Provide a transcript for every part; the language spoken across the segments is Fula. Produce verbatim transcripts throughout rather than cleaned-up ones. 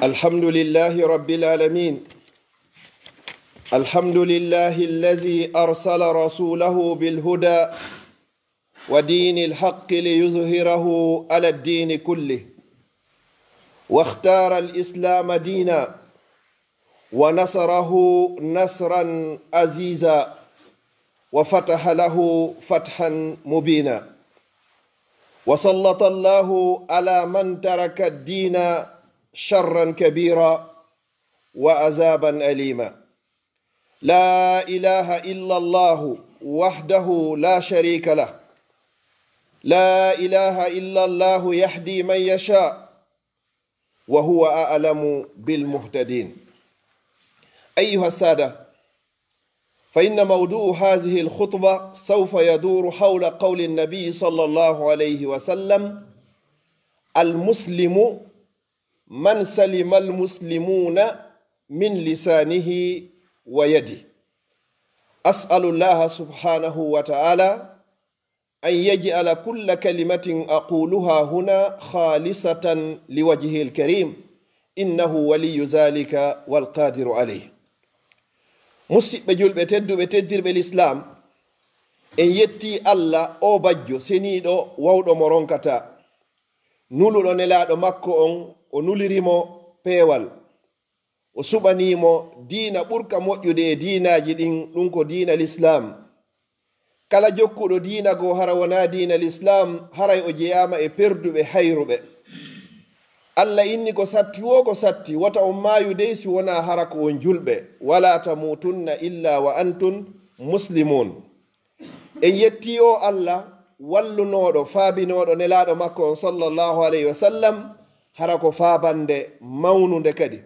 الحمد لله رب العالمين. الحمد لله الذي أرسل رسوله بالهدى ودين الحق ليظهره على الدين كله، واختار الإسلام دينا، ونصره نصرا عزيزا، وفتح له فتحا مبينا، وسلط الله على من ترك الدين شرا كبيرا وعذابا أليما. لا إله إلا الله وحده لا شريك له. لا إله إلا الله يهدي من يشاء وهو أعلم بالمهتدين. أيها السادة، فإن موضوع هذه الخطبة سوف يدور حول قول النبي صلى الله عليه وسلم: المسلم من سلم المسلمون من لسانه ويده. أسأل الله سبحانه وتعالى أن يجعل كل كلمة أقولها هنا خالصة لوجهه الكريم، إنه ولي ذلك والقادر عليه. Musiɗɓe julɓe tedduɓe, teddirɓe Lislaam, en yetti Allah, o bajjo seniiɗo, wawɗo mo ronkataa, nuluɗo nelaaɗo makko on, o nuliri mo peewal, o suɓanii mo diina ɓurka moƴƴude e diinaaji ɗin, ɗum ko diina Lislaam. Kala jokkuɗo diina goo hara wonaa diina Lislaam, haray o jeyaama e perduɓe hayruɓe. Allah inni ko satti woo ko satti, wota on maayu dey si wonaa hara ko on julɓe. ولا تموتن إلا وأنتم مسلمون. En yettii o Allah wallunooɗo, faabinooɗo nelaaɗo makko on sallallahu alayhi wa sallam, hara ko faabande mawnunde kadi.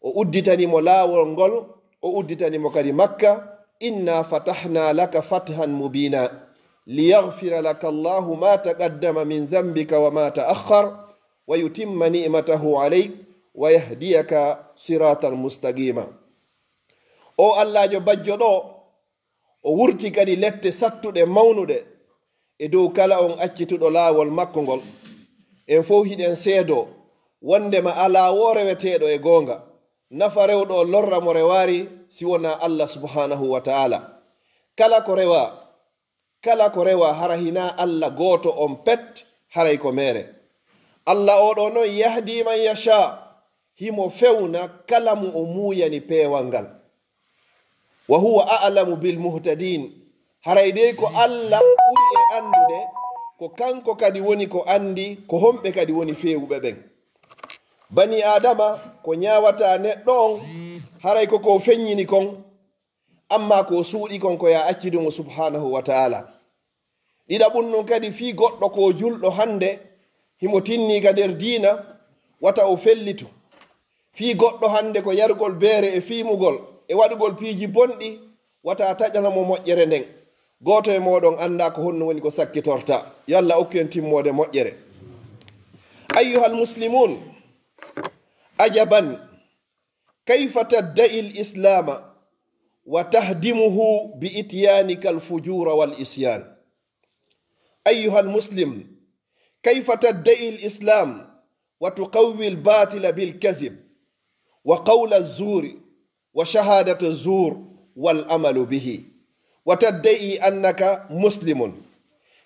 O udditani mo laawol ngol, o udditani mo kadi Makka. إنا فتحنا لك فتحا مبينا ليغفر لك الله ما تقدم من ذنبك وما تأخر ويتم نعمته عليك ويهديك صراطا مستقيما. O Allaajo bajjo ɗo, o wurti kadi lette sattuɗe mawnuɗe e dow kala on accituɗo laawol makko ngol. En fow hiɗen seedoo wonndema alaa woo reweteeɗo e goonga, nafa rewɗo lorra mo rewaari si wonaa Allah subhaanahu wa ta'ala. Kala ko rewaa, kala ko rewaa hara hinaa Allah gooto on pet, haray ko meere. Allah oo ɗoo non, يهدي من يشاء, himo fewna kala mo o muuyani peewal ngal. وهو أعلم بالمهتدين. Haray dey ko Allah ɓuri e anndude, ko kanko kadi woni ko anndi ko homɓe kadi woni feewuɓe ɓen. Banii Aadama, ko ñaawataa neɗɗo on, haray ko ko o feññini kon, ammaa ko o suuɗi kon ko yo a accidu mo subhaanahu wa ta'ala. Ɗiɗaɓun non kadi, fii goɗɗo ko o julɗo hannde, himo tinnii ka nder diina, wata o fellitu. Fii goɗɗo hannde ko yarugol beere e fiimugol e waɗugol piiji bonɗi, wata taƴana mo moƴƴere nden. Gooto e mooɗon anndaa ko honno woni ko sakkitorta. Yo Allah okku en timmoode moƴƴere. أيها المسلمون، عجبا كيف تدعي الإسلام وتهدمه بإتيانك الفجور والعصيان. أيها المسلم، كيف تدعي الإسلام وتقوي الباطل بالكذب وقول الزور وشهادة الزور والعمل به، وتدعي أنك مسلم؟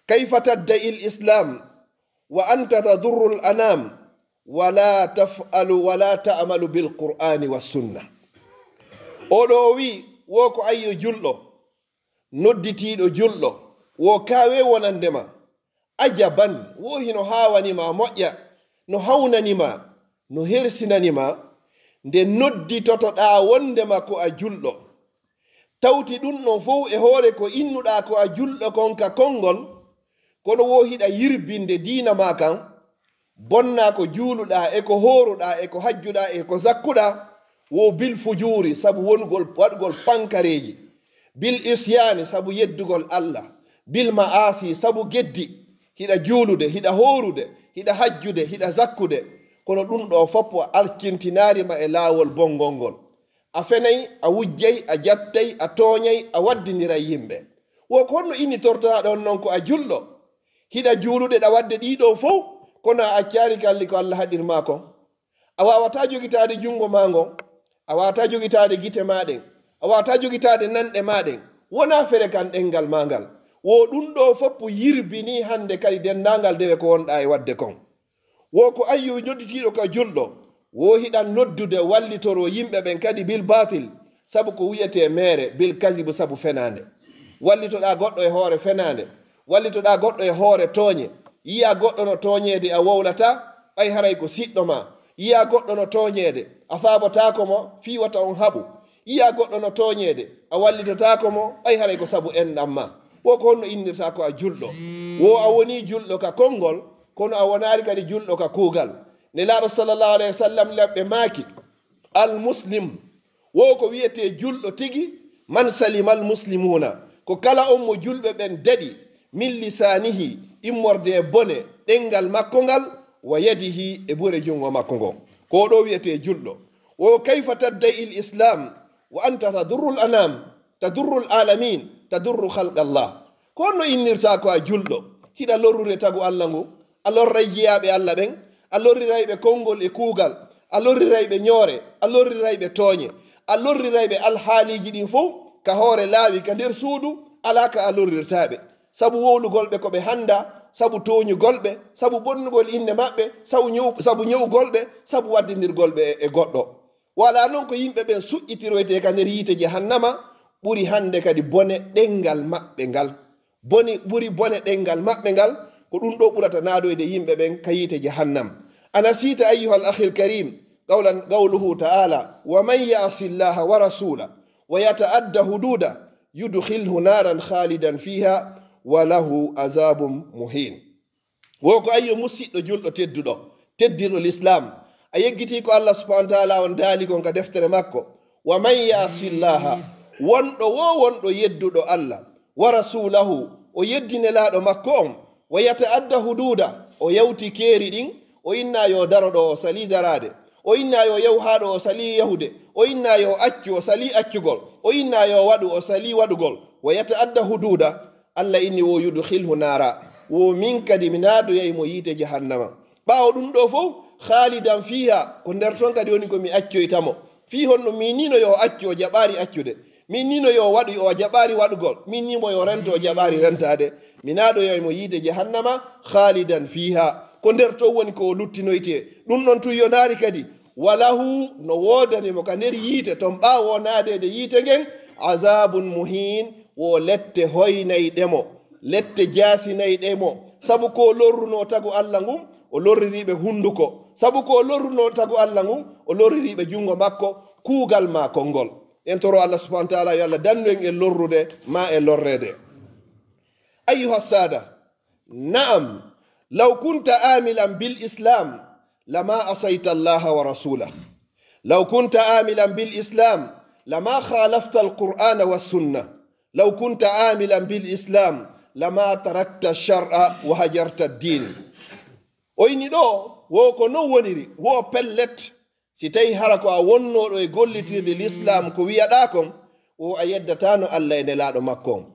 كيف تدعي الإسلام وأنت تضر الأنام ولا تفعل ولا تعمل بالقرآن والسنة؟ Oɗo o wi, wo ko ayyo julɗo, nodditiiɗo julɗo, wo kaawe wonande ma. Ajaban, wo hino haawani ma moƴƴa, no hawnani ma, no hersinani ma, nde nodditotoɗaa wonde ma ko a julɗo. Tawti ɗum ɗon fow e hoore ko innuɗaa ko a julɗo kon ka konngol, kono wo hiɗa yirbinde diina ma kan, bonnaa ko juuluɗaa e ko hooruɗaa e ko hajjuɗaa e ko zakkuɗaa, wo bil fujuuri, sabu wonugol, waɗugol pankareeji, bil isyaani, sabu yeddugol Allah, bil ma'aasi, sabu geddi, hiɗa juulude, hiɗa hoorude, hiɗa hajjude, hiɗa zakkude, kono ɗum ɗoo fof a alkintinaari ma e laawol bonngol ngol. A fenay, a wujjay, a jattay, a tooñay, a waddiniray yimɓe. Wo ko honno innitortoɗaa ɗon non ko a julɗo? Hiɗa juulude ɗa waɗde ɗii ɗoo fow, kono a accaani kalli ko Allah haɗir maa kon. A waawataa jogitaade junngo maa ngon, a waawataa jogitaade gite maa ɗen, a waawataa jogitaade nanɗe maa ɗen, wonaa fere kan ɗenngal maa ngal. Wo ɗun ɗoo fof yirbinii hannde kadi denndaangal dewe ko wonɗaa e waɗde kon. Wo ko ayyo nodditiiɗo ka julɗo, wo hiɗan noddude wallitoroo yimɓe ɓen kadi bil baatil, sabu ko wi'etee meere, bil kazibu, sabu fenaande. Wallitoɗaa goɗɗo e hoore fenaande, wallitoɗaa goɗɗo e hoore tooñe. Yi'aa goɗɗo no tooñeede, a wowlataa, ɓay haray ko siɗɗo maa. Yi'aa goɗɗo no tooñeede, a faabotaako mo fii wata on haɓu. Yi'aa goɗɗo no tooñeede, a wallitotaako mo, ɓay haray ko sabu enɗan maa. Wo ko honno innirtaa ko a julɗo? Wo a wonii julɗo ka konngol, kono a wonaali kadi julɗo ka kuugal. Nelaaɗo sallallahu alayhi wa sallam lamɓe maaki, al muslim, wo ko wi'etee julɗo tigi, man salima al muslimuna, ko kala on mo julɓe ɓen daɗi, min lisaanihi, immorde e bone ɗenngal makko ngal, wa yadihi, e bure junngo makko ngon. Ko o ɗoo wi'etee julɗo. Wo kayfa taddai l islam wa anta tadurru l anam, tadurru l alamin, tadurru khalqa llah. Ko honno innirtaa ko a julɗo, hiɗa lorrude tagu Allah ngu, a lorray jiyaaɓe Allah ɓen, a lorriray ɓe konngol e kuugal, a lorriray ɓe ñoore, a lorriray ɓe tooñe, a lorriray ɓe alhaaliiji ɗin fow ka hoore laawi, ka nder suudu, alaa ka a lorrirtaa ɓe. Sabu wowlugol ɓe ko ɓe hanndaa, sabu tooñugol ɓe, sabu bonnugol innde maɓɓe, sabu ñow-, sabu ñowgol ɓe, sabu waddindirgol ɓe e, e goɗɗo. Walaa non ko yimɓe ɓen suƴƴitiroytee ka nder yiite jahannama, ɓuri hannde kadi bone ɗenngal maɓɓe ngal. Boni, ɓuri bone ɗenngal maɓɓe ngal, ko ɗun ɗoo ɓurata naadoyde yimɓe ɓen ka yiite jahannam. Ana siita, ayyuhal akhil karim, qawlan, qawluhu ta'ala, wa man ya'si llaha wa rasula wa yata'adda hududa yudkhilhu naran khalidan fiha wa lahu azabun muhin. Wo ko ayyo musiɗɗo julɗo tedduɗo, teddirɗo Lislaam, a yeggitii ko Allah subhanahu wa ta'ala on daali kon ka deftere makko, wa man ya'si llaha, wonɗo wo wonɗo yedduɗo Allah, wa rasulahu, o yeddi nelaaɗo makko on, wa yata'adda hududa, o yawti keeri ɗin, o inna yo daro ɗo, o salii daraade, o inna yo yahu haa ɗo, o salii yahude, o inna yo accu, o salii accugol, o inna yo waɗu, o salii waɗugol, wa yata'adda hududa, Allah inni wo yudkhilhu naara, wo min kadi mi naadoyay mo yiite jahannama. Ɓaawo ɗun ɗoo fow, khaalidan fiiha, ko nder ton kadi woni ko mi accoyta mo. Fii honno? Min ni no yo accu, o jaɓaali accude. Min ni no yo waɗu, o jaɓaali waɗugol. Min ni mo yo rento, o jaɓaali rentaade. Mi naadoyay mo yiite jahannama, khaalidan fiiha. Ko nder ton woni ko o luttinoytee. Ɗun ɗon tun yonaali kadi. Wa lahu, no woodani mo ka nder yiite ton, ɓaawo naadeede yiite ngen, azabun muhin, wo lette hoynayɗe mo, lette jaasinayɗe mo. Sabu ko o lorrunoo tagu Allah ngun, o lorririi ɓe hunduko. Sabu ko o lorrunoo tagu Allah ngun, o lorririi ɓe junngo makko, kuugal maako ngol. En toro Allah subhanahu wa ta'ala yo Allah dandu en e lorrude maa e lorreede. Ayyuha saada, na'am, law kunta amilan bil islam lama asayta Allah wa rasulah. Law kunta amilan bil islam lama khalafta al qur'ana was sunnah. Law kunta amilan bil islam lama tarakta ash shar'a wa hajarta ad din. O inni ɗoo, wo ko non woniri, wo pellet, si tawii hara ko a wonnooɗo e gollitirde Lislaam ko wi'aɗaa kon, wo a yeddataano Allah e Nelaaɗo makko on.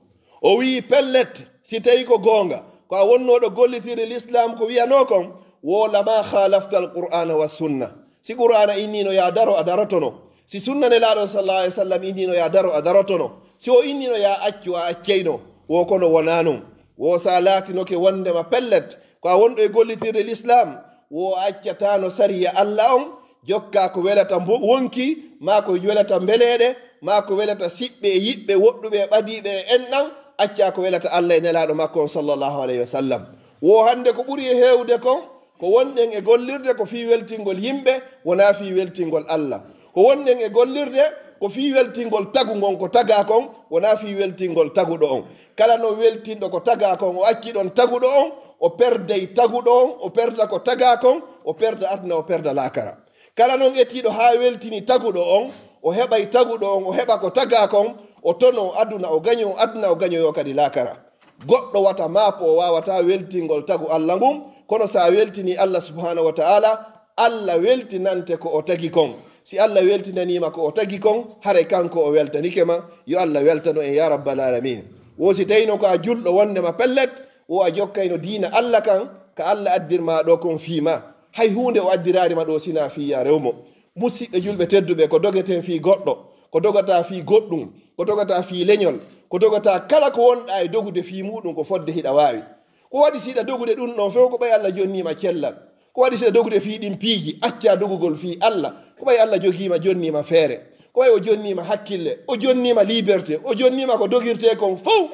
O wi'i, pellet, si tawii ko goonga, ko a wonnooɗo gollitirde Lislaam ko wi'anoo kon, wo lama khalafta al qur'ana wa sunna. Si Qur'aana inniino yo a daro, a darotono. Si sunna Nelaaɗo sallallahu alaihi wasallam inniino yo a daro, a darotono. Si o inniino yo a accu, a accayno. Wo kono wonaa non. Wo si a laatinoke wonndema pellet, ko a wonɗo e gollitirde Lislaam, wo a accataano sariya Alla on, jokkaa ko welata mbo-, wonki, maa ko welata mbeleeɗe, maa ko welata siɓɓe e yiɓɓe, woɗɗuɓe e ɓadiiɓe e enɗan, accaa ko welata Alla e Nelaaɗo makko on sallallahu alaihi wasallam. Wo hannde ko ɓuri e heewde kon, ko wonɗen e gollirde ko fii weltingol yimɓe, wonaa fii weltingol Alla. Ko wonɗen e gollirde ko fii weltingol tagu ngon ko tagaa kon, wonaa fii weltingol taguɗo on. Kala no weltinɗo ko tagaa kon, o acci ɗon taguɗo on, o perday taguɗo on, o perda ko tagaa kon, o perda aduna, o perda laakara. Kala non ettiiɗo haa weltini taguɗo on, o heɓay taguɗo on, o heɓa ko tagaa kon, o tono aduna, o gaño aduna, o gañoyo kadi laakara. Goɗɗo wata maapo, o waawataa weltingol tagu Alla ngun, kono si a weltinii Alla subhanahu wa ta'ala, Alla weltinante ko o tagi kon. Si Alla weltinaniima ko o tagi kon, haray kanko o weltanike ma, yo Alla weltano en ya rabbal alamin. Wo si tawino ko a julɗo wondema pellet, wo a jokkayno diina Alla kan, ka Alla addirma ɗo kon fii ma. Hay huunde o addiraari ma ɗo sinaa fii yaa rew mo. Musiɓɓe julɓe tedduɓe, ko dogeten fii goɗɗo, ko dogataa fii goɗɗum, ko dogataa fii leñol, ko dogataa kala ko wonɗaa e dogude fii muuɗum ko fodde hiɗa waawi. Ko waɗi si hiɗa dogude ɗum ɗon few, ko ɓay Alla jonnii ma cellal. Ko waɗi si hiɗa dogude fii ɗin piiji, accaa dogugol fii Alla. Ko ɓay Alla jogii ma, jonnii ma feere. Ko ɓay o jonnii ma hakkille, o jonnii ma liberté, o jonnii ma ko dogirtee kon fow.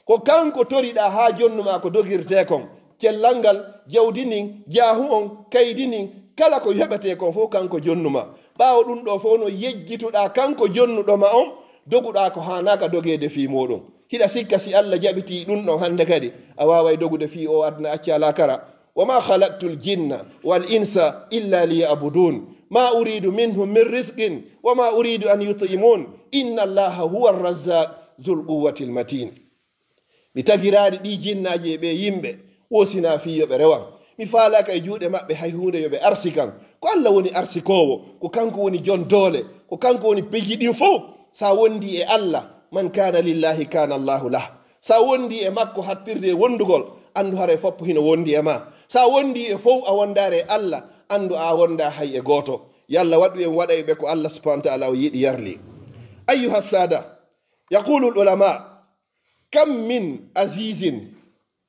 Ko kanko toriɗaa haa jonnu maa ko dogirtee kon. Cellal ngal, jawdi ndin, jaahu on, kaydi ndin, kala ko heɓetee kon fow kanko jonnu maa. Ɓaawo ɗum ɗoo fow no yejjituɗaa kanko jonnuɗo ma on, doguɗaa ko haanaaka dogeede fii muuɗum. Hiɗa sikka si Alla jaɓitii ɗum ɗon hannde kadi, a waaway dogude fii oo aduna, accaa laakara. وما خلقت الجن والإنس إلا ليعبدون ما أريد منهم من رزق وما أريد أن يطعمون إن الله هو الرزاق ذو القوة المتين. Mi tagiraali ɗii jinnaaji e ɓee yimɓe, wo sinaa fii yo ɓe rewan. Mi faalaaka e juuɗe maɓɓe hay huunde yo ɓe arsikan. Ko Alla woni arsikoowo, ko kanko woni jon doole, ko kanko woni piiji ɗin fow. Sa wondii e Alla, من كان لله كان الله له. Sa wondii e makko hattirde e wondugol, anndu haray foppo hino wondi e maa. Sa wondii e fow a wondaare e Alla, anndu a wondaa hay e gooto. Yo Alla waɗu en waɗayɓe ko Alla subhanahu wa ta'ala o yiɗi yarli. أيها السادة، يقول العلماء: كم من عزيز،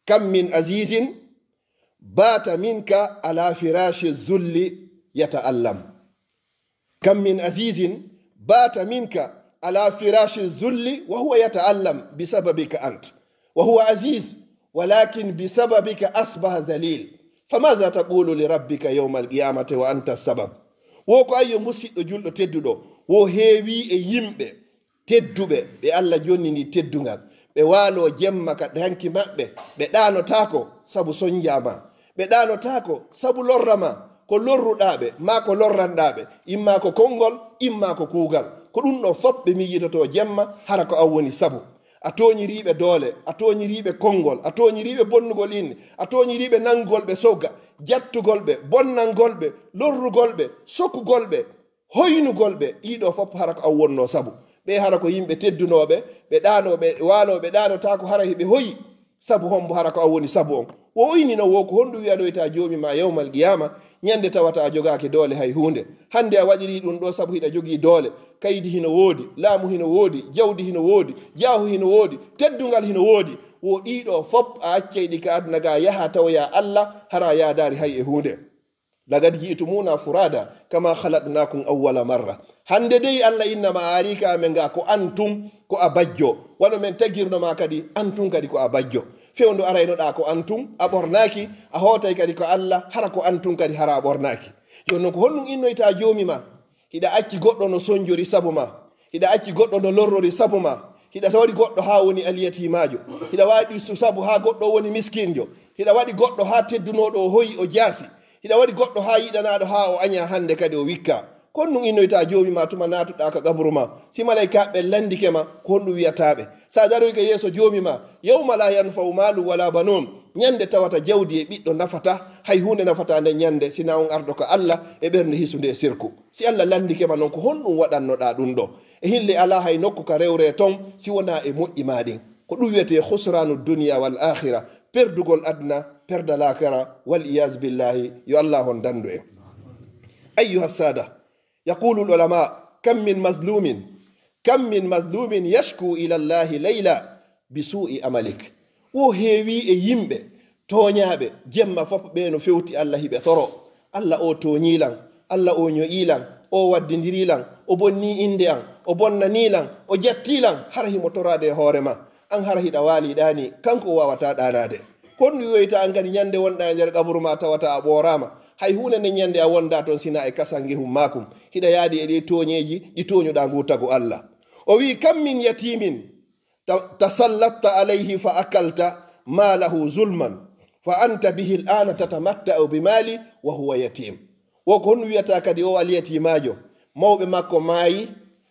كم من عزيز بات منك على فراش الذل يتألم. كم من عزيز بات منك على فراش الذل وهو يتألم بسببك أنت، وهو عزيز ولكن بسببك أصبح ذليل، فماذا تقول لربك يوم القيامة وأنت السبب؟ Wo ko ayyo musiɗɗo julɗo tedduɗo, wo heewi e yimɓe tedduɓe, ɓe Alla jonnini teddungal, ɓe waaloo jemma ka danki maɓɓe, ɓe ɗaanotaako sabu sonjaa ma, ɓe ɗaanotaako sabu lorra ma, ko lorruɗaa ɓe, maa ko lorranɗaa ɓe, immaa ko konngol, immaa ko kuugal. Ko ɗum ɗoo fof ɓe miijitotoo jemma, hara ko an woni sabu. A tooñirii ɓe doole, a tooñirii ɓe konngol, a tooñirii ɓe bonnugol inne, a tooñirii ɓe nanngugol ɓe sowga, jattugol ɓe, bonnangol ɓe, lorrugol ɓe, sokugol ɓe, hoynugol ɓe, ɗii ɗoo fof hara ko an wonnoo sabu. Ɓee hara ko yimɓe teddunooɓe, ɓe ɗaanoo, ɓe waaloo, ɓe ɗaanotaako hara hiɓe hoyi. Sabu hombo hara ko an woni sabu on? Wo o inni non, wo ko honɗum wiyanoyta Joomi maa yawmal qiyaama, ñande tawata a jogaaki doole hay huunde. Hannde a waɗirii ɗum ɗoo sabu hiɗa jogii doole. Kaydi hino woodi, laamu hino woodi, jawdi hino woodi, jaahu hino woodi, teddungal hino woodi. Wo ɗii ɗoo fof a accay ɗi ka aduna ga, yaha tawoya Alla, hara a yaadaari hay e huunde. لقد جئتمونا فرادى كما خلقناكم أول مرة. Hannde dey, Alla inna ma a arii ka amen ga ko an tun, ko a bajjo. Wano men tagirno ma kadi, an tun kadi ko a bajjo. Fewndo araynoɗaa ko an tun, a ɓornaaki, a hootay kadi ko Alla, hara ko an tun kadi hara a ɓornaaki. Jooni non ko honɗum innoyta Joomi ma? Hiɗa acci goɗɗo no sonjori sabu ma. Hiɗa acci goɗɗo no lorrori sabu ma. Hiɗa waɗi goɗɗo haa woni alyatiimaajo. Hiɗa waɗi su sabu haa goɗɗo woni miskinjo. Hiɗa waɗi goɗɗo haa teddunooɗo o hoyi o jaasi. Hiɗa waɗi goɗɗo haa yiɗanaaɗo haa o añaa hannde kadi o wikkaa. Ko honɗum innoyta Joomi ma tuma naatuɗaa ka qaburu ma? Si malaykaaɓe ɓen lanndike ma, ko honɗum wi'ataa ɓe? Sa daroyke yeeso Joomi ma, يوم لا ينفع مال ولا بنون, ñande tawata jawdi e ɓiɗɗo nafata, hay huunde nafata nden ñande, sina on ardo ka Alla e ɓernde hisunde e sirku. Si Alla lanndike ma non, ko honɗum waɗannoɗaa ɗum ɗoo? E hille alaa hay nokku ka rewre ton si wonaa e moƴƴi maa ɗin. Ko ɗum wiyetee خسران الدنيا والآخرة, perdugol aduna, perda laakara, wal iyaazu billaahi, yo Alla on danndu en. أيها السادة، يقول العلماء: كم من مظلوم، كم من مظلوم يشكو إلى الله ليلا بسوء عمله. Wo heewi e yimɓe tooñaaɓe, jemma fof ɓe no fewti Alla hiɓe toro. Alla o tooñii lan, Alla o ño'ii lan, o waddindirii lan, o bonnii innde an, o bonnanii lan, o jattii lan, hara himo toraade e hoore ma. An hara hiɗa waaliɗaa nii, kanko o waawataa ɗaanaade. Ko honɗum wi'oyta an kadi ñande wonɗaa e nder qaburu ma tawata a ɓooraama? Hay huunde nden ñande a wondaa ton sina e kasangehun maakum. Hiɗa yaadi e ɗii tooñeeji ɗi tooñuɗaa ngu tagu Alla. O wi'i: كم من يتيم ت-، تسلطت عليه فأكلت ماله ظلما، فأنت به الآن تتمتع بماله وهو يتيم. Wo ko honɗum wi'ata kadi o alyatiimaajo? Mawɓe makko maayi,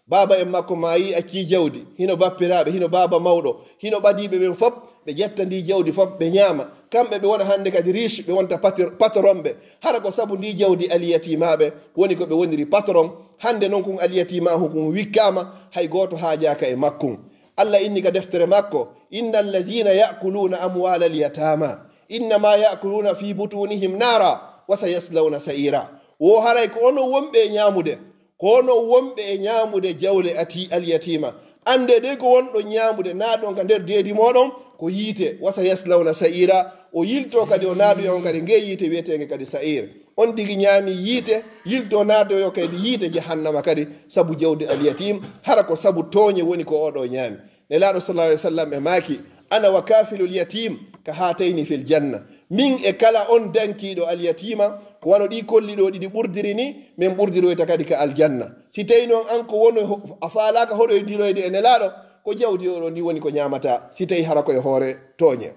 baaba en makko maayi, accii jawdi. Hino bappiraaɓe, hino baaba mawɗo, hino ɓadiiɓe ɓen fof, ɓe ƴetta ndii jawdi fof, ɓe ñaama. Kamɓe ɓe wona hannde kadi riche, ɓe wonta patr-, patron ɓe. Hara ko sabu ndii jawdi alyatiimaaɓe woni ko ɓe woniri patron. Hannde non kun alyatiimaahu kun wikkaama, hay gooto haajaaka e makkun. Alla inni ka deftere makko: إن الذين يأكلون أموال اليتامى إنما يأكلون في بطونهم نارا وسيصلون سعيرا. Wo haray ko onon wonɓe e ñaamude, ko onon wonɓe e ñaamude jawle ati-, alyatima. Anndee dey ko wonɗon ñaamude, naatɗon ka nder deedi mooɗon, ko yiite. وسيصلون سعيرا. O yiltoo kadi, o naatoya on kadi ngee yiite wiyeteenge kadi sa'ir. On tigi ñaami yiite, yiltoo naatoyo kadi yiite jahannama kadi, sabu jawdi alyatim, hara ko sabu tooñe woni ko oɗo ñaami. Nelaaɗo sallallahu alaihi wasallam e maaki, "Ana wa kafilul yatim ka hatayni fil janna." Min e kala on dankiiɗo alyatima, ko wano ɗi kolli ɗo ɗiɗi ɓurdiri ni, min ɓurdiroyta kadi ka aljanna. Si tawi noon an ko wono ho-, a faalaaka hoɗoydiroyde e Nelaaɗo, ko jawdi oɗo ndi woni ko ñaamata, si tawi hara ko e hoore tooñe.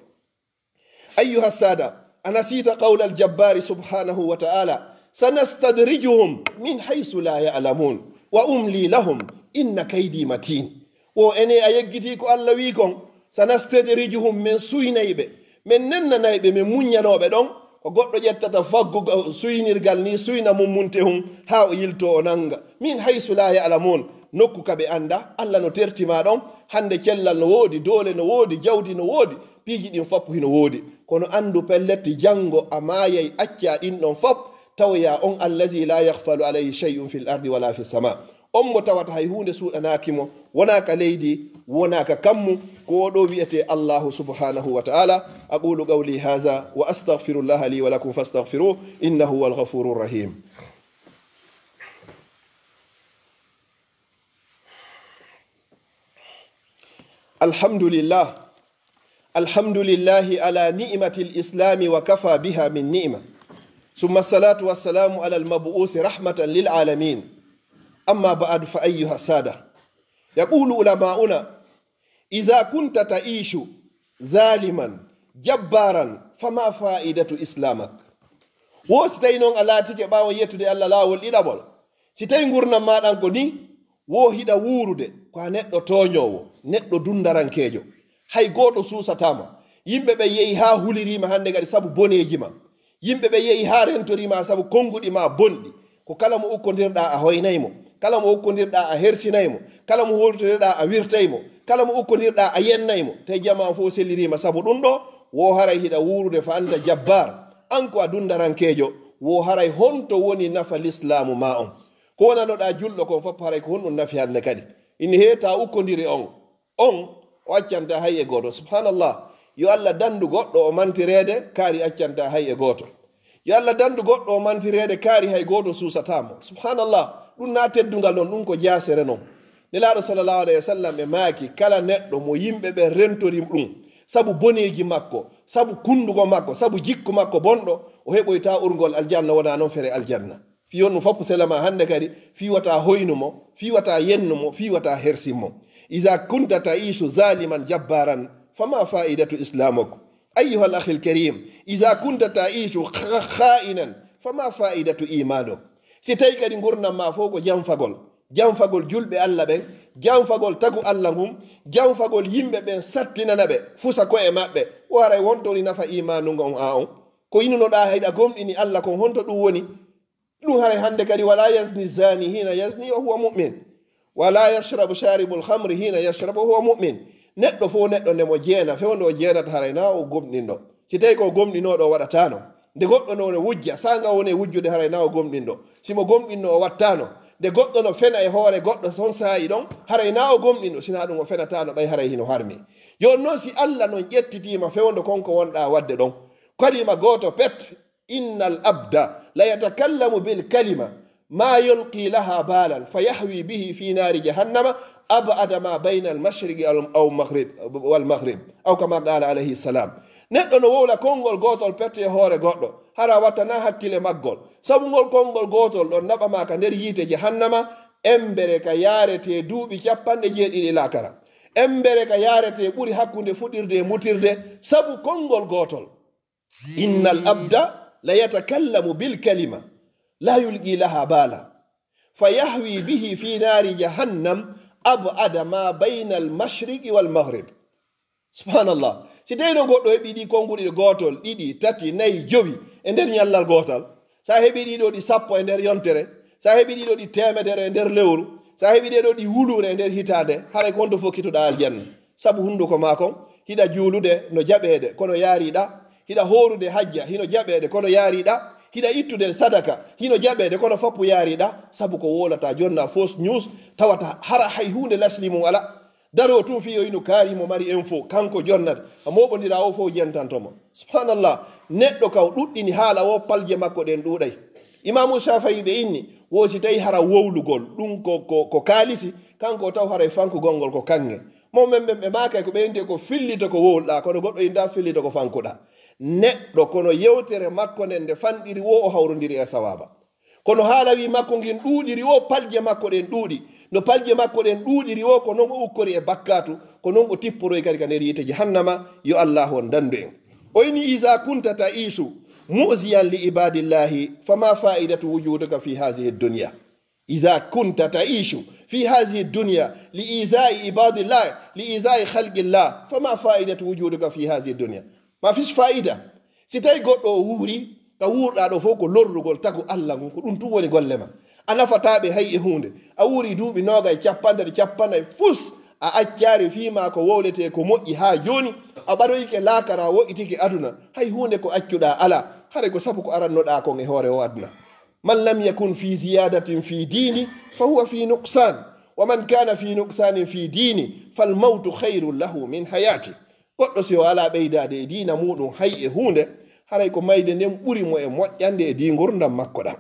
أيها السادة، أنسيت قول الجبار سبحانه وتعالى: "سنستدرجهم من حيث لا يعلمون وأملي لهم إن كيدي متين." Wo ene a yeggitii ko Allah wii kon, "سنستدرجهم", men suynay ɓe, men nennanay ɓe, men muññanoo ɓe ɗon. Ko goɗɗo ƴettata faggugal, suynirgal ni, suyna mum munte hun, haa o yiltoo o nannga. "من حيث لا يعلمون", nokku ka ɓe annda, Allah no terti ma ɗon, hannde cellal no woodi, doole no woodi, jawdi no woodi, piiji ɗin fof hino woodi. Kono anndu pellet janngo a maayay, accaa ɗin ɗon fof, tawoyaa on الذي لا يخفى عليه شيء في الأرض ولا في السماء. On mo tawata hay huunde suuɗanaaki mo, wonaa ka leydi, wonaa ka kammu, ko o ɗo wi'etee Allahu subhanahu wa ta'ala. أقول قولي هذا وأستغفر الله لي ولكم فاستغفروه إنه هو الغفور الرحيم. الحمد لله. الحمد لله على نعمة الإسلام وكفى بها من نعمة. ثم الصلاة والسلام على المبعوث رحمة للعالمين. أما بعد فأيها السادة. يقول علماؤنا: "إذا كنت تعيش ظالما جبارا فما فائدة إسلامك؟" Wo si tawi noon a laatike ɓaawo yettude Allah laawol ɗiɗaɓol, si tawi ngurndan maaɗan ko ni, wo hiɗa wuurude ko a neɗɗo tooñoowo, neɗɗo dundarankeejo. Hay gooto suusataa ma. Yimɓe ɓe yehi haa huliriima hannde kadi sabu boneeji ma. Yimɓe ɓe yehi haa rentoriima sabu konnguɗi ma bonɗi. Ko kala mo ukkondirɗaa a hoynay mo. Kala mo ukkondirɗaa a hersinay mo. Kala mo hultodirɗaa a wirtay mo. Kala mo ukkondirɗaa a yennay mo. Tawi jamaa fof selliriima sabu ɗum ɗo, wo haray hiɗa wuurude fa anta jabbar. An ko a dundarankeejo, wo haray honto woni nafa lislaamu ma on? Ko wonanoɗaa julɗo kon fof haray ko honɗum nafi hannde kadi? Ina heeta ukkondiri on. On o accanta hay e gooto. Subhanallah. Yo Allah dandu goɗɗo o mantireede, kaari accanta hay e gooto. Yo Allah dandu goɗɗo o mantireede, kaari hay gooto suusataa mo. Subhanallah. Ɗum na teddungal non, ɗum ko jaasere non. Nelaaɗo sallallahu alayhi wa sallam e maaki, kala neɗɗo mo yimɓe ɓe rentori ɗum, sabu boneeji makko, sabu kundugo makko, sabu jikku makko bonɗo, o heɓoyta urngol aljanna, wona non fere aljanna. Fii on ɗum fof selama hannde kadi, fii wata hoynu mo, fii wata yennu mo, fii wata hersin mo. إذا كنت تعيش ظالما جبارا فما فائدة إسلامك؟ أيها الأخ الكريم، إذا كنت تعيش خ-، خائنا فما فائدة إيمانك؟ Si tawi kadi ngurndan ma fof ko janfagol, janfagol julɓe Allah ɓen, janfagol tagu Allah ngun, janfagol yimɓe ɓen sattinana ɓe, fusa ko'e maɓɓe, o haray wonto woni nafa imaanu ngon a on? Ko inunoɗaa hiɗa gomɗini Allah kon, honto ɗum woni? Ɗum haray hannde kadi, ولا يزني الزاني حين يزني وهو مؤمن، ولا يشرب شارب الخمر حين يشرب وهو مؤمن. Neɗɗo fof neɗɗo nde mo jeena, fewndo o jeenata haray na o gomɗinɗo. Si tawi ko gomɗinooɗo o waɗataano. Nde goɗɗo no ne wujja, saanga woni e wujjude haray na o gomɗinɗo. Si mo gomɗinno o wattaano. Nde goɗɗo no fena e hoore goɗɗo son saa'i ɗon, haray na o gomɗinɗo, sina ɗum o fenataano ɓay haray hino harmi. Yo noon si Allah noon ƴettitiima fewndo kon ko wonɗaa waɗde ɗon. Kalima gooto pet, إن العبد ليتكلم بالكلمة ما يلقي لها بالا فيهوي به في نار جهنم أبعد ما بين المشرق أو المغرب، والمغرب، أو كما قال عليه السلام. Neɗɗo no wowla konngol gootol pette e hoore goɗɗo, hara wattanaa hakkile maggol. Sabu ngol konngol gootol ɗon naɓa ma ka nder yiite jahannama, embere ka yaarete duuɓi cappanɗe jeeɗiɗi laakara. Embere ka yaarete ɓuri hakkunde fuɗirde e mutirde, sabu konngol gootol. إن العبد ليتكلم بالكلمة لا يلقي لها بالا فيهوي به في نار جهنم أبعد ما بين المشرق والمغرب. Subhanallah. Si tawi noon goɗɗo heɓi ɗi konnguɗi ɗo gootol, ɗiɗi, tati, nayi, jowi e nder ñallal gootal, sa heɓi ɗi ɗo ɗi sappo e nder yontere, sa heɓi ɗi ɗo ɗi teemedere e nder lewru, sa heɓi ɗe ɗo ɗi wuluure e nder hitaande, haray ko honto fokkitoɗaa aljanna? Sabu hunnduko maa kon, hiɗa juulude no jaɓeede, kono yaariɗa, hiɗa hoorude hajja, hino jaɓeede, kono yaariɗa, Hiɗa ittude sadaka, hino jaɓeede, kono foppu yaariɗa, sabu ko wowlata jonna fausse news, tawata hara hay huunde lasli mum ala. Daro tun fii yo hino kaari mo mari info, kanko jonnata. A mooɓondira o fof jentanto mo. Subhanallah, neɗɗo kaw ɗuɗɗini haala o, palje makko ɗen ɗuuɗay. Imaamu Shafi'i ɓe inni, wo si tawi hara wowlugol, ɗum ko, ko, ko kaalisi, kanko o taw haray fankugol ngol ko kaŋŋe. Mo men ɓen ɓe maakay ko ɓe innte ko fillito ko wowluɗaa, kono goɗɗo innta fillito ko fankuɗaa. Neɗɗo kono yewtere makko nden nde fanɗiri wo o hawrondiri e sawaaba. Kono haala wi makko ngin ɗuuɗiri wo, palje makko ɗen ɗuuɗi. No palje makko ɗen ɗuuɗiri wo, ko non o ukkori e bakkaatu, ko non o tipporoy kadi ka nder yiite jahannama, yo Allahu on dandu en. O ini, "Iza kunta ta'isu mu'ziyan li ibadillahi, fama fa'idatu wujuduka fi hazihi dunya." Iza kunta ta'isu fi hazihi dunya li izai ibadillah, li izai khalqillah, fama fa'idatu wujuduka fi hazihi dunya. Ma fis fa'ida. Si tawi goɗɗo o wuuri, ka wuurɗaa ɗo fof ko lorrugol tagu Allah ngun, ko ɗum tun woni golle ma. A nafataa ɓe hay e huunde. A wuuri duuɓi noogay, cappanɗe tati, cappanɗe nayi, fus a accaari fii maa ko wowletee ko moƴƴi haa jooni, a ɓaroyike laakara, woɗɗitike aduna, hay huunde ko accuɗaa alaa, haray ko sabu ko arannoɗaa kon e hoore o aduna. Man lam yakun fi ziyadatin fi dini, fa huwa fi nuqsan, wa man kana fi nuqsanin fi dini, fal mawtu khayrun lahu min hayati. Goɗɗo si o alaa ɓeydaade e diina muuɗum hay e huunde, haray ko mayde nden ɓuri mo e moƴƴande e dii ngurdam makko ɗam.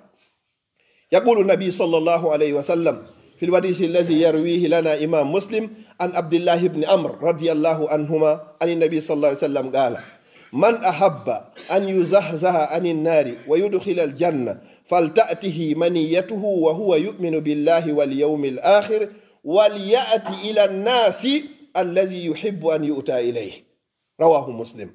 Yaqulu nabi sallallahu alayhi wa sallam fil hadisi allazi yarwihi lana imam Muslim an Abdillahi ibn Amr radiyallahu anhuma an nabi sallallahu alayhi wa sallam qala, "Man ahabba an yuzahzaha anin nari wa yudkhila al janna, falta'tihi maniyatuhu wa huwa yu'minu billahi wal yawmil akhir, wal ya'ti ila an-nasi allazi yuhibbu an yu'ta ilayhi." Rawahu Muslim.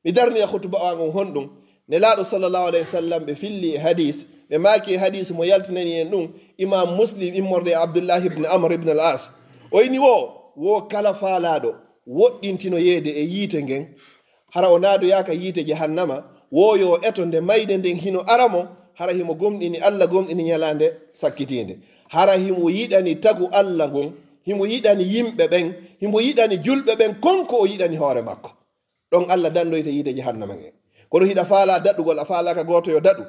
Mi darni e khutba o an on honɗum? Nelaaɗo sallallahu alayhi wa sallam ɓe filli e hadis, ɓe maaki e hadis mo yaltinani en ɗum, Imam Muslim immorde e Abdullahi ibn Amr ibn al-As. O ini wo, wo kala faalaaɗo woɗɗintino yeede e yiite ngen, hara o naadoyaaka yiite jahannama, wo yo eto nde mayde nden hino ara mo, hara himo gomɗini Allah, gomɗini ñalaande sakkitiinde. Hara himo yiɗani tagu Allah ngun, himo yiɗani yimɓe ɓen, himo yiɗani julɓe ɓen, kon ko o yiɗani hoore makko. Ɗon Allah dandoyta yiite jahannama ngen. Kono hiɗa faalaa daɗugol, a faalaaka gooto yo daɗu.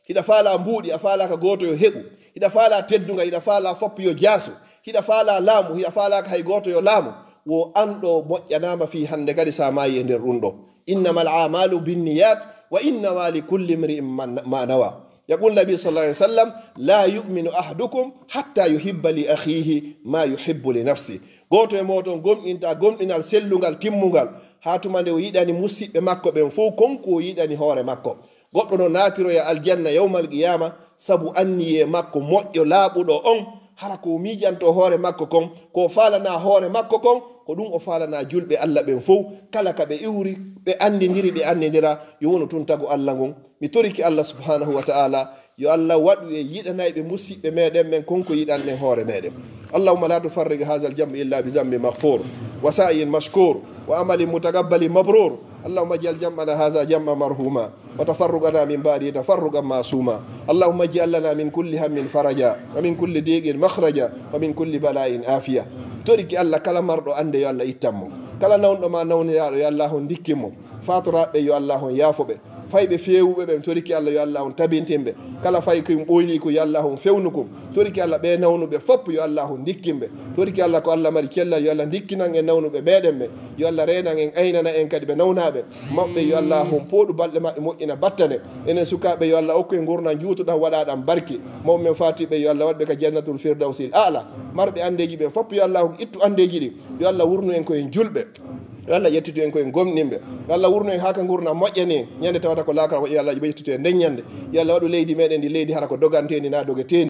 Hiɗa faalaa mbuuɗi, a faalaaka gooto yo heɓu. Hiɗa faalaa teddungal, hiɗa faalaa foppu yo jaasu. Hiɗa faalaa laamu, hiɗa faalaaka hay gooto yo laamu. Wo an ɗo moƴƴanaama fii hannde kadi sa maayi e nder ɗum ɗo. Innamal a'malu binniyat, wa innama li kulli imri'in man, ma nawa. Yaqul nabi sallallahu alayhi wa sallam, "La yu'minu ahadukum hatta yuhibba li akhihi ma yuhibbu li nafsi." Gooto e mooɗon gomɗinta gomɗinal sellungal timmungal, haa tuma nde o yiɗani musiɓɓe makko ɓen fow kon ko o yiɗani hoore makko. Goɗɗo no naatiroya aljanna yawmal qiyaama sabu anniyee makko moƴƴo laaɓuɗo on, hara ko o miijanto hoore makko kon, ko o faalana hoore makko kon, ko ɗum o faalana julɓe Allah ɓen fow. Kala ka ɓe iwri, ɓe anndindiri, ɓe anndindira, yo wonu tun tagu Allah ngun. Mi toriki Allah subhanahu wa ta'ala, yo Allah waɗu e yiɗanayɓe musiɓɓe meɗen ɓen kon ko yiɗanɗen hoore meɗen. اللهم لا تفرق هذا الجمع إلا بذنب مغفور وسعي مشكور وعمل متقبل مبرور. اللهم اجعل جمعنا هذا جمعا مرحوما وتفرقنا من بعده تفرقا معصوما. اللهم اجعل لنا من كل هم فرجا ومن كل ضيق مخرجا ومن كل بلاء عافية. Toriki Allah, kala marɗo annde yo Allah ittan mo. Kala nawnuɗo ma nawniraaɗo yo Allah on ndikkin mo. Faatoraaɓe yo Allah on yaafo ɓe. Fayɓe feewuɓe ɓe, mi toriki Allah yo Allah on tabintin ɓe. Kala fay ko ɓoyli ko yo Allah on fewnu kon. Toriki Allah ɓe nawnuɓe fof yo Allah on ndikkin ɓe. Toriki Allah ko Allah mari cellal, yo Allah ndikkinan en nawnuɓe meɗen ɓe. Yo Allah reenan en, aynana en kadi ɓe nawnaaɓe. Mawɓe yo Allah on pooɗu balɗe maɓɓe, moƴƴina battane. Enen sukaaɓe yo Allah okku en ngurndan juutuɗan, waɗaɗan barke. Mawɓe men faatiɓe yo Allah waɗ ɓe ka jannatul firdawsil a'la. Marɓe andeeji ɓen fof yo Allah on ittu andeeji ɗin. Yo Allah wurnu en ko en julɓe. Yo Allah ƴettitu en ko en gomɗinɓe. Yo Allah wurnu en haa ka ngurndan moƴƴani en. Ñande tawata ko laakara, yo Allah ƴettitu en nden ñande. Yo Allah waɗu leydi meɗen ndi leydi hara ko doganteendi na dogeteendi.